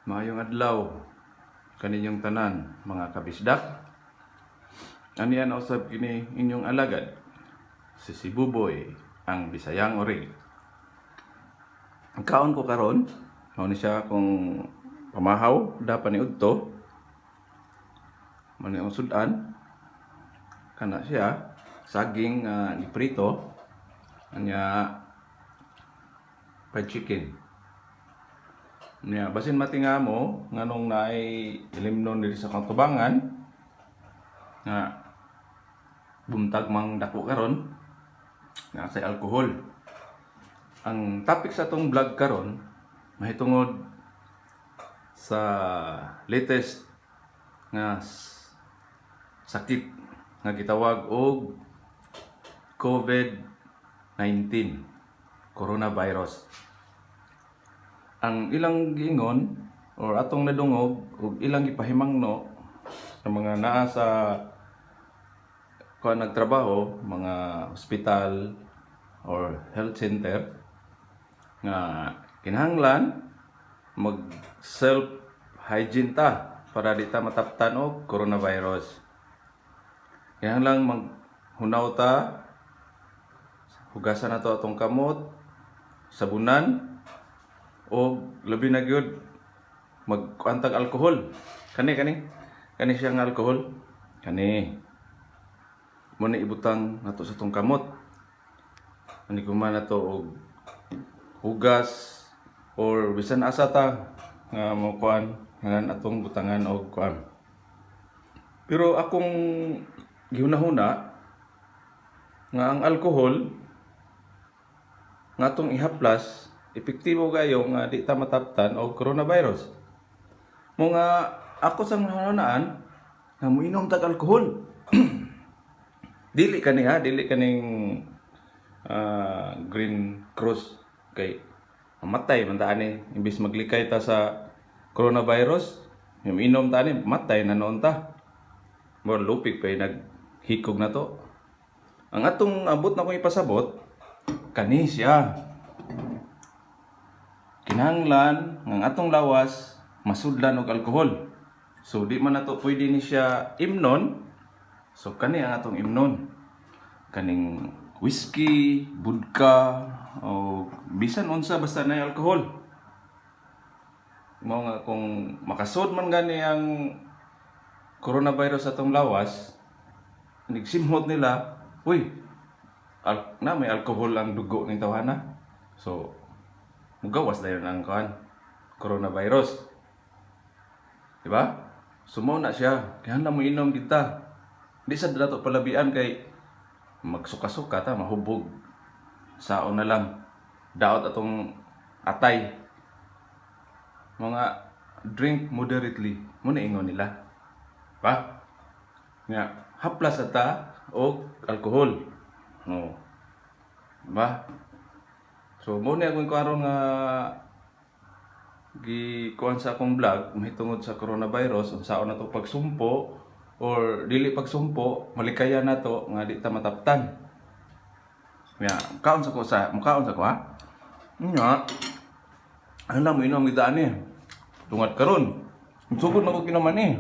Maayong adlaw kaninyong tanan, mga kabisdak. Anian usab kini inyong alagad, si Sibuboy, ang Bisayang Orig. Ang kaon ko karon, mao ni siya akong pamahaw dapat ni udto. Mao ni ang sudan. Kana siya saging nga giprito. Anya fried chicken. Nya, basin matinga mo nganong naay ilimnon diri sa katubangan nga buntag mang dako karon nga sa alkohol. Ang topic sa atong vlog karon mahitungod sa latest nga sakit nga gitawag og COVID-19, coronavirus. Ang ilang giingon or atong nadungog ug ilang gipahimangno sa mga naa sa kuan nagtrabaho, mga hospital or health center, nga kinahanglan mag self hygiene ta para di ta mataptan og coronavirus. Kinahanglan maghunaw ta, hugasan nato atong kamot, sabunan, o labi na gyud magkuantag alkohol. Kani kani. Kani siya nga alkohol. Kani. Mo ni ibutang nato sa atong kamot. Ani kuman nato og hugas or bisan asa ta nga mo kuan nga atong butangan og kuan. Pero akong gihuna-huna nga ang alkohol nga atong ihaplas, epektibo kayo nga di ta mataptan og coronavirus. Mo nga ako sa hunahunaan nga moinom tag alkohol. Dili kani ha, dili kaning Green Cross kay mamatay man ta ani. Imbis maglikay ta sa coronavirus, yung inom ta ani, matay na noon ta. Mo lupig pa naghikog na to. Ang atong abot na kong ipasabot kani siya. Kinahanglan ng atong lawas masudlan og alkohol. So di man nato pwede ni siya imnon. So kani ang atong imnon. Kaning whiskey, vodka o bisan unsa basta na alkohol. Mao nga kung makasud man gani ang coronavirus sa atong lawas, nagsimhot nila, uy, na may alkohol ang dugo ning tawhana. So mugawas dayon ang kuan, coronavirus. Di ba? So mao na siya. Kaya na mo inom kita. Di sa dato palabian kay magsuka-suka ta, mahubog. Sao na lang. Daot atong atay. Mga drink moderately. Mo na ingon nila. Pa? Nga, haplas ta og alkohol. No. Ba? So mo ni akong karon nga gi kuan sa akong vlog mahitungod sa coronavirus, unsaon na to pagsumpo or dili pagsumpo, malikayan nato nga di ta mataptan. Ya, kaon sa ko sa mukaon sa ko ha. Nya. Ano lang mo inom kita ani. Tungad karon. Sugod na ko kinaman eh.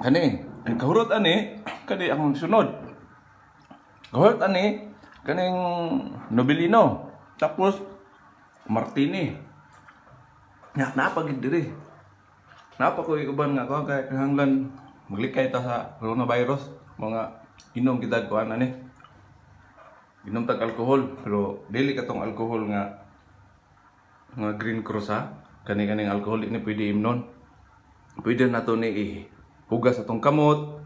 Kani, ang kahurot ani, kani akong sunod. Kahurot ani, kaning Nobilino. Tapos Martini. Ya, naa pa gid diri. Naa pa ko uban nga ko kay kinahanglan maglikay ta sa coronavirus, mga inom kita kuan ani. Inom tag alkohol pero dili katong alkohol nga nga Green Cross ha. Kani kaning alkohol ini pwede imnon. Pwede na to ni hugas atong kamot.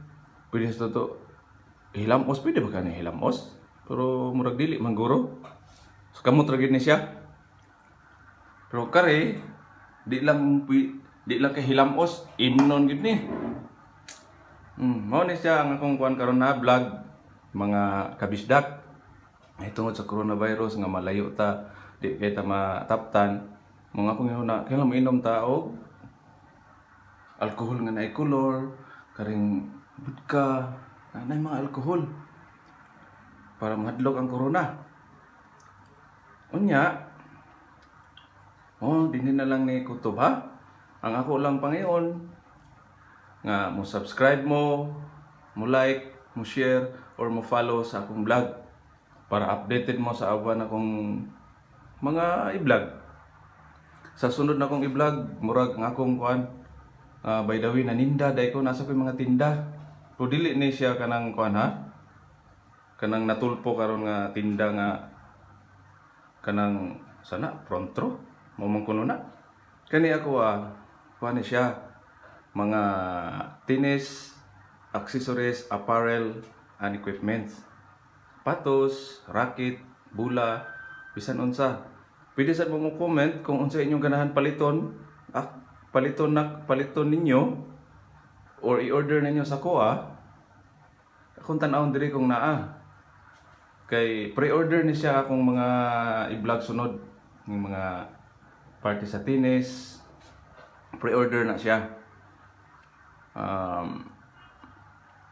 Pwede sa to hilamos, pwede ba kani hilamos? Pero murag dili man guro. So, kamot ra gid ni siya. Pero kare di lang kay hilamos, imnon gid ni. Mao ni siya ang akong kuan karon na vlog, mga kabisdak. Ay tungod sa coronavirus nga malayo ta, di kay ta mataptan. Mga akong huna, kailangan mo ta og alkohol nga naay color, karing vodka, naay mga alkohol para mahadlok ang corona. Unya, oh, dinhi na lang ni kutob ha. Ang ako lang pangayoon nga mo subscribe mo, mo like, mo share or mo follow sa akong vlog para updated mo sa awan akong mga i-vlog. Sa sunod na akong i-vlog, murag ang akong kuan, by the way, naninda dai ko, nasa ko'y mga tinda. Pero dili ni siya kanang kuan ha. Kanang natulpo karon nga tinda nga kanang sana frontro mo man kuno na. Kani ako kuan ni siya mga tennis accessories, apparel and equipments. Patos, racket, bula, bisan unsa. Pwede sad mo mo comment kung unsa inyong ganahan paliton, paliton na paliton ninyo or i-order ninyo sa kuha. Akong tan-awon diri kung naa. Kay pre-order ni siya akong mga i-vlog sunod ng mga party sa tennis. Pre-order na siya.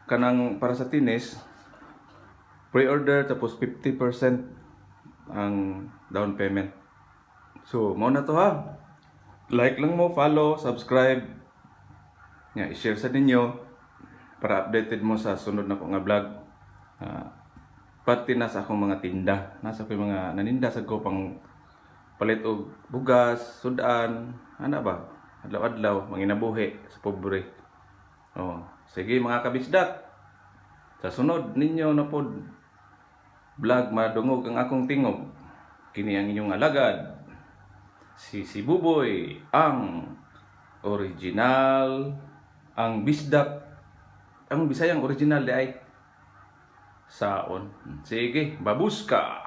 Kanang para sa tennis, pre-order tapos 50% ang down payment. So, mao na to ha. Like lang mo, follow, subscribe. Ya, i-share sa ninyo para updated mo sa sunod na ko nga vlog. Pati na sa akong mga tinda. Nasa ko yung mga naninda sa ko pang palit og bugas, sudan, ana ba? Adlaw-adlaw, manginabuhi sa pobre. Oh, sige mga kabisdak. Sa sunod ninyo na pod vlog madungog ang akong tingog. Kini ang inyong alagad. Si Buboy, ang original, ang bisdak, ang Bisayang original di ay saon. Sige, babuska.